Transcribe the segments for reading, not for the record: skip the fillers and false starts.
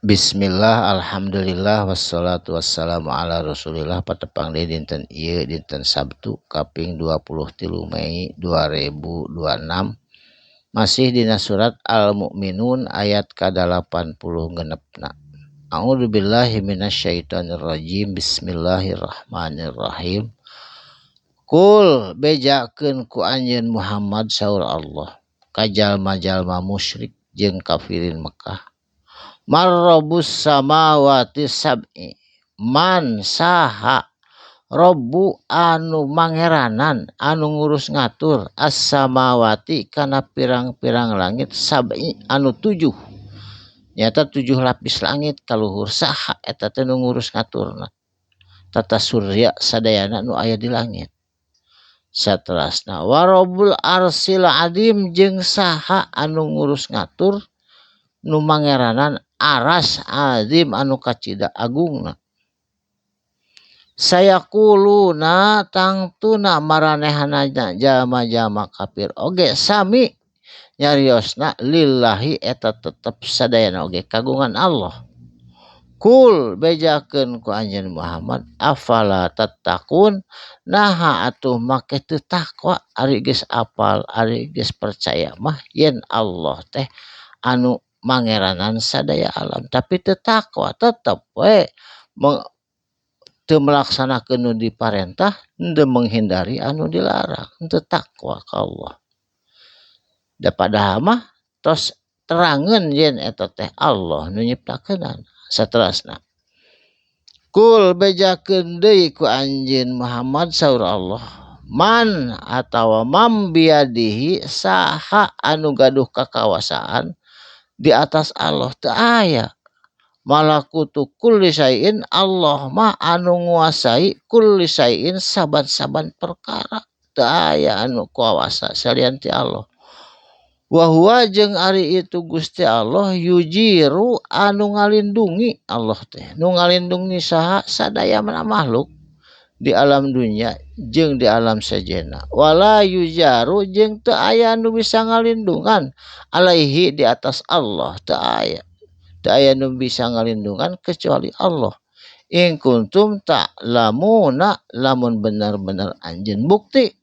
Bismillah, alhamdulillah, wassalatu wassalamu ala rasulillah. Patepang deui dinten ieu, dinten Sabtu kaping 23 Mei 2026, masih dina surat Al-Mu'minun ayat ka-86na. A'udzubillahi minasyaitonirrajim. Bismillahirrahmanirrahim. Kul, bejakeun ku anjeun Muhammad, saur Allah ka jalma-jalma musyrik jeung kafirin Mekah, Man rabbus samawati sab'i, man saha, Robbu anu mangeranan, anu ngurus ngatur, as-samawati kana pirang-pirang langit, sab'i anu tujuh, nyata tujuh lapis langit kaluhur. Saha eta teh nu ngurus ngaturna tata surya sadayana nu aya di langit? Saterasna, wa rabbul arsil adim, jeung saha anu ngurus ngatur, nu mangeranan aras azim anu kacida agungna? Sayaquluna, tangtuna maranehna jalma-jalma kafir oge sami nyariosna, lillahi, eta tetep sadayana oge kagungan Allah. Kul, bejakeun ku anjeun Muhammad, afala tattaqun, naha atuh make teu takwa, ari geus apal, ari geus percaya mah yen Allah teh anu mangeranan sadaya alam, tapi teu takwa, tetep we teu melaksanakeun nu diparentah, henteu menghindari anu dilarang, henteu takwa ka Allah. Da padahal mah tos terangeun yen eta teh Allah nu nyiptakeunana. Saterasna, kul, bejakeun deui ku anjeun Muhammad, saur Allah, man atawa man biyadihi, saha anu gaduh kakawasaan di atas Allah? Teu aya. Malakutu kulli syai'in, Allah mah anu nguasai, kulli syai'in, saban-saban perkara. Teu aya anu kuawasa salian ti Allah. Wa huwa, jeung ari itu Gusti Allah, yujiru, anu ngalindungi. Allah teh nu ngalindungi saha? Sadaya makhluk di alam dunia jeung di alam sejena. Wala yujaru, jeung teu aya nu bisa ngalindungan, alaihi, di atas Allah. Teu aya, teu aya nu bisa ngalindungan kecuali Allah. In kuntum ta'lamuna, lamun benar-benar anjeun bukti,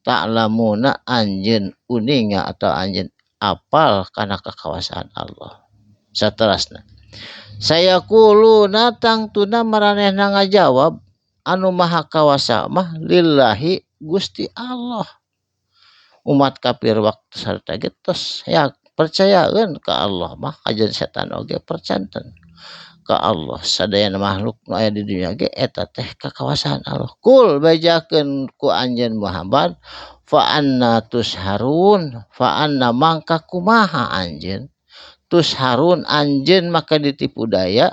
ta'lamuna, anjeun uninga atau anjeun apal kana kakawasaan Allah. Saterasna, sayaquluna, tangtuna maranehna ngajawab anu maha kawasa mah lillahi, Gusti Allah. Umat kafir waktu sarta ge tos ya percayaeun ka Allah mah, kajen setan oge percanten ka Allah. Sadayana makhluk nu aya di dunia ge eta teh kakawasaan Allah. Kul, bejakeun ku anjeun Muhammad, fa anna tusharun, fa anna, mangka kumaha anjeun, tusharun, anjeun maka ditipu daya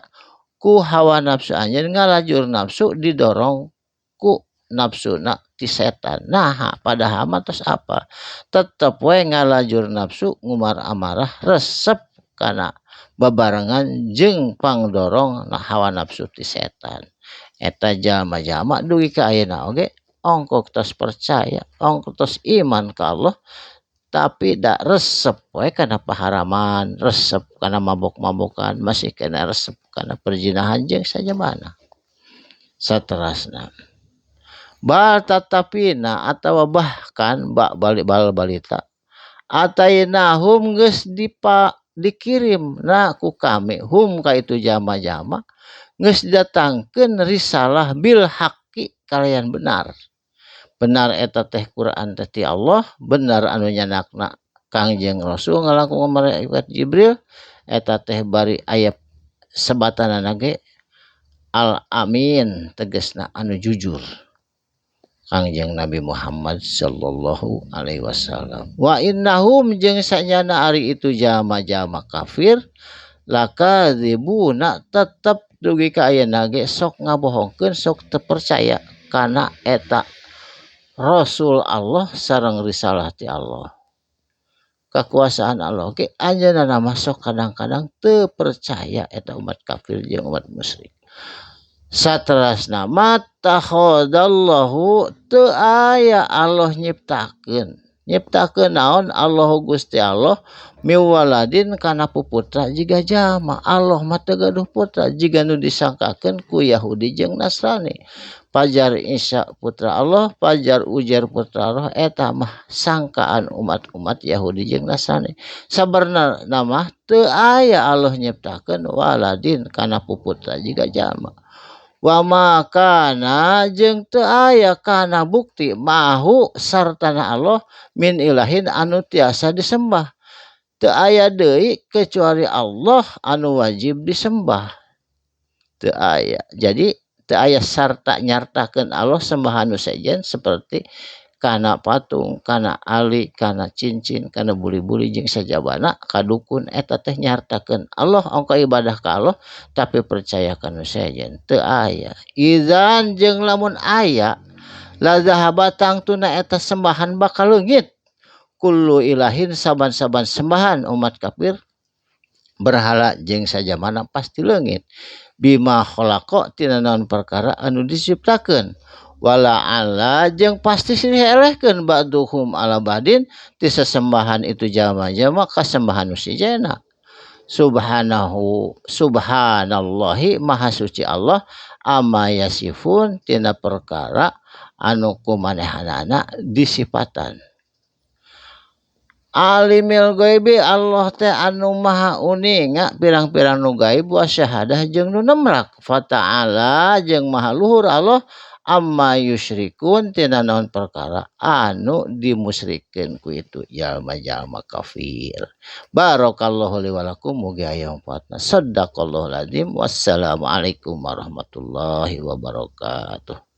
ku hawa nafsu anjeun, ngalajur nafsu, didorong ku nafsuna ti setan. Nah, padahal mah tos apa, tetep we ngalajur nafsu, ngumar amarah, resep kana babarengan jeung pangdorong hawa nafsu ti setan. Eta jalma-jalma dugi ka ayeuna oge ongkoh tos percaya, ongkoh tos iman ka Allah, tapi da resep we kana paharaman, resep kana mabok-mabokan, masih kena resep kana perzinahan jeung sajabana. Saterasna, bal tatapina atawa bahkan ba balik bal balita, atainahum, geus dipa dikirim na ku kami, hum ka itu jalma-jalma, geus didatangkeun risalah, bil haqqi, kalayan benar. Benar eta teh Quran teh ti Allah benar, anu nyanakna Kangjeng Rasul ngalangkung malaikat Jibril eta teh bari aya sebatanana ge al amin, tegesna anu jujur, Kangjeng Nabi Muhammad sallallahu alaihi wasallam. Wa innahum, jeung sanyana ari itu jalma-jalma kafir, lakadzibuna, tetep dugi ka ayeuna ge sok ngabohongkeun, sok teu percaya kana eta Rasul Allah sareng risalah ti Allah. Kekuasaan Allah ge anjeunna mah sok kadang-kadang teu percaya eta umat kafir jeung umat musyrik. Saterasna, mattakhadallahu, teu aya Allah nyiptakeun. Nyiptakeun naon Allahu Gusti Allah miwaladin kana puputra jiga jalma. Allah mah teu gaduh putra jiga nu disangkakeun ku Yahudi jeung Nasrani. Pajar Isa putra Allah, pajar Uzair putra Allah, eta mah sangkaan umat-umat Yahudi jeung Nasrani. Sabarna mah teu aya Allah nyiptakeun waladin kana puputra jiga jalma. Wa ma kana jeung teu aya kana bukti mahu sartana Allah min ilahin anu tiasa disembah. Teu aya deui kecuali Allah anu wajib disembah. Teu aya. Jadi teu aya sarta nyartakeun Allah sembahan nu sejen seperti kana patung, kana ali, kana cincin, kana buli-buli jeung sajabana kadukun eta teh nyartakeun Allah ongko ibadah ka Allah tapi percaya ka nu sejen teu aya. Idzan jeung lamun aya la zahaba tangtuna eta sembahan bakal leungit kullu ilahin saban-saban sembahan umat kafir berhala jeung sajabana pasti leungit bima khalaqa tina naon perkara anu diciptakeun wala ala jeung pasti silih elehkeun ba'duhum ala ba'din ti sesembahan itu jalma-jalma kasembahan nu sejena. Subhanahu subhanallahi maha suci Allah amma yasifun tina perkara anu kumanehanana disipatan. Alimil ghaibi Allah teh anu maha uninga pirang-pirang nu gaib wa syahadah jeung nu nemrak. Fata'ala jeung maha luhur Allah amma yusyrikun tina naon perkara anu dimusyrikeun ku itu jalma-jalma kafir. Barakallahu li wa lakum mugi aya manfaatna. Sadaqallahul azim. Wassalamualaikum warahmatullahi wabarakatuh.